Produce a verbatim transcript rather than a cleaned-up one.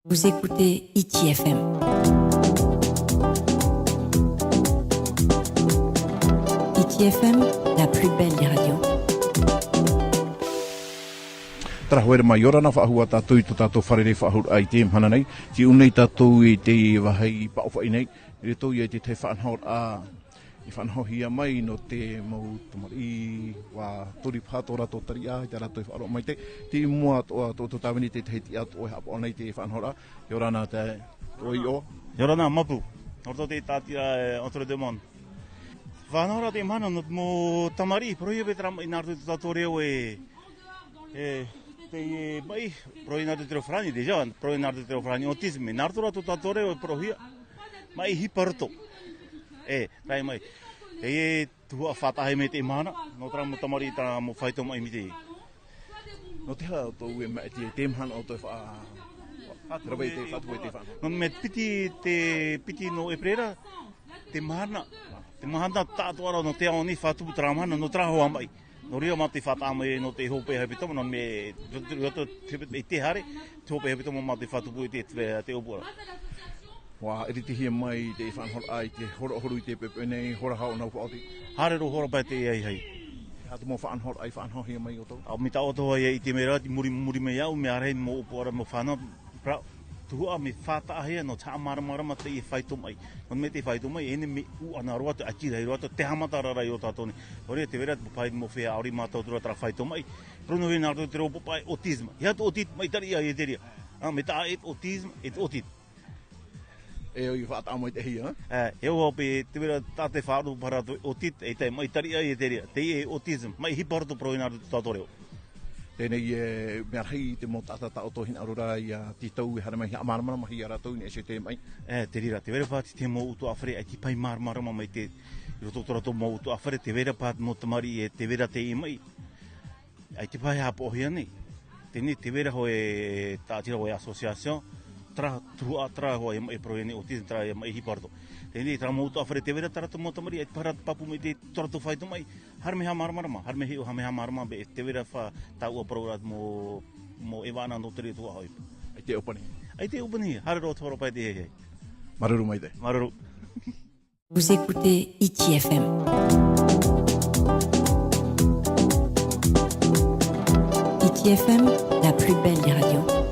Vous écoutez Hiti F M. Hiti F M, la plus belle des radios. Tara hoera mai, ʻia ora na faʻahou ā tātou i tō tātou fārerei-faʻahou-raʻa i teie mahana nei. Tei ʻō nei tātou i te vāhi Paʻofaʻi nei, i roto ia i te tahi faʻanahoraʻa i faʻanahohia mai nō te mau tamariʻi, ʻua tori paha tō rātou tariʻa, i tā rātou e faʻaroʻo mai te, tei mua atoʻa tō, tō tāvini te tahi tiʻa atoʻa e haʻapaʻo nei te faʻanahoraʻa. ʻIa ora na te, ʻoe iʻoa. ʻIa ora na, Mapu. Nō roto te tātira, e, Entre Deux Mondes. Faʻanahoraʻa teie mahana nō te mau tamariʻi, parauhia paʻi terā maʻi nā roto i tō tātou reo e, e, teie maʻi, parauhia nā roto i te reo farāni, déjà, parauhia nā roto i te reo farāni, autisme, nā roto rā tō tātou reo e parauhia maʻi hipa roto. E, tae mai. Teie tuhaʻa faʻataʻahia mai teie mahana, nō terā mau tamariʻi, terā mau faito maʻi mai te. Nō te aha ʻoutou e maʻiti i teie mahana ʻoutou e fa-, faʻaterā i te, faʻatupu i te fa-. Nō te mea piti te, piti nō ʻEperēra, te mahana, te mahana taʻatoʻa ra nō te ao nei, faʻatupu terā mahana, nō terā hoa maʻi. Nō reira mātou i faʻataʻa mai nō te hopeʻa hepetoma, nō te mea, i te, i te, i te hepetoma, i te hepetoma mātou i faʻatupu i te, te, te ʻōpuaraʻa. ʻUa iritihia mai te faʻanahoraʻa i te horohoro i te poʻipoʻi nei, hora hau nau faʻaoti. Haere roa hora paʻi te ʻahiʻahi. E aha te mau faʻanahoraʻa i faʻanahohia mai ʻoutou? ʻĀ, mai tā ʻoutou ia i te mea ra, i muri, muri mai iāʻu, mea rahi mau ʻōpuaraʻa, mau fānaʻo, ra, tuhaʻa mea faʻataʻahia nō te haʻamāramarama teie faito maʻi. Nō te mea teie faito maʻi, e nehenehe e ʻūʻana roa atu, ʻati rahi roa atu, te haʻamataraʻa i ō tātou nei. Nō reira, tē vai ra te mau pae, mau feiā ʻaore i mātau atu ra terā faito maʻi. Parauhia nā roto i te reo popaʻi autisme. E aha te autisme, maʻi tariʻa ʻia te reira. ʻĀ, mea taʻa e te autisme, e te autisme. E ʻoe i faʻataʻa mai te hia, ā? Ā, e ʻua paʻi, tē vai ra tā te faʻaroʻo paha rātou autisme, e tae maʻi tariʻa ʻia te reira. Teie autisme, maʻi hipa roto parauhia nā roto i tō tātou reo. Teie nei, e, mea rahi te mau taʻata tā ʻoutou hinaʻaro ra ʻia tītau e haere mai haʻamāramaramahia rātou i niʻa iho i te maʻi. Ā, te reira, tē vai ra paha te mau utuafare, ʻaita paʻi māramarama mai te, i roto i tō rātou mau utuafare, tē vai ra paha mau tamariʻi, e tē vai ra teie maʻi. ʻAita paʻi haʻapaʻohia nei. Teie nei, tē vai ra hōʻē tāʻatiraʻa, hōʻē association, terā tuhaʻa, terā hōʻē maʻi parauhia nei autisme, terā maʻi hipa roto. Teie nei, terā mau utuafare, tē vai ra terā mau tamariʻi, ʻaita paha rā te pāpū mai te, tō rātou faito maʻi. Haere mai haʻamāramarama, haere mai hiʻo, haere mai haʻamārama, e tē vai ra paha tāʻu parau ra mau, mau ʻeva ʻana nō te reira tuhaʻa hoʻi. ʻAita e ʻōpani? ʻAita e ʻōpani, haere roa te hora paʻi te ʻahiʻahi. Māuruuru maitaʻi. Māuruuru. Vous écoutez Hiti F M. Hiti F M, la plus belle des radios.